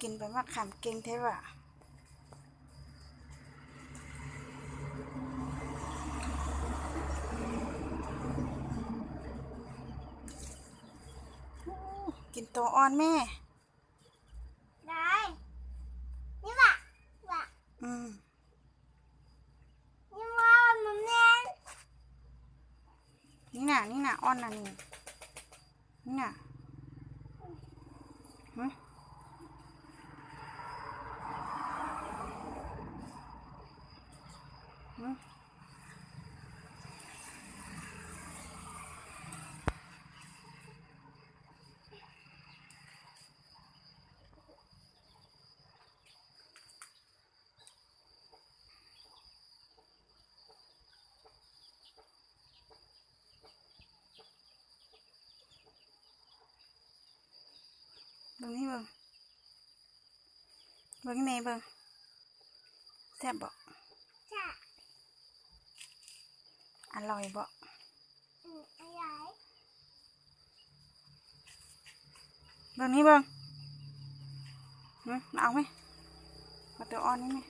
ກິນໃບໝາກຂາມເກັ່ງແທ້ຫວາ. ໂອ້ ກິນໂຕອ່ອນແມ່. ໄດ້ ນີ້ຫວາ ຫວາ ອືມ ນີ້ຫວາ ມັນແມ່ນ ນີ້ນະ ນີ້ນະ ອ່ອນນະ ນີ້ ນີ້ນະ ຫຶ ຫຶ. ເບິ່ງນີ້ເບິ່ງ ເບິ່ງແມ່ເບິ່ງ ແຊບບໍ່? ແຊບ. ອະລ່ອຍບໍ່? ອືມ ອະລ່ອຍ. ເບິ່ງນີ້ເບິ່ງ ຫຶ ມາເອົາແມະ ມາໂຕອ່ອນນີ້ແມະ.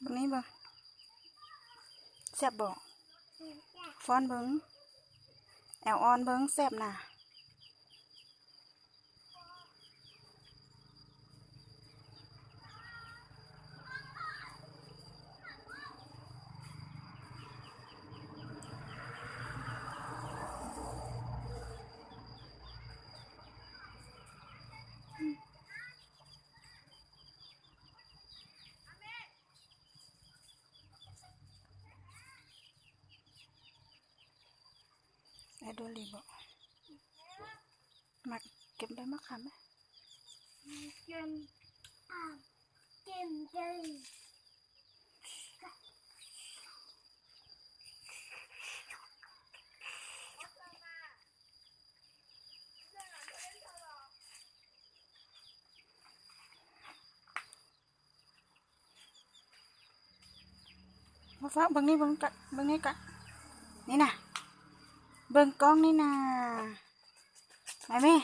ເບິ່ງນີ້ເບິ່ງ ແຊບບໍ່? ອືມ ແຊບ. ຟ້ອນເບິ່ງ ແອວອ່ອນເບິ່ງ ແຊບນະ. ແອດໂດລີບໍ່? ມັກເກັບໃບມະຂາມໄໝ? ເກັບ ເກັບໄດ້. ມາຟ້າເບິ່ງນີ້ ເບິ່ງກະ ເບິ່ງນີ້ກະ ນີ້ນະ ເບິ່ງກ້ອງນີ້ນະ ໄປແມ່.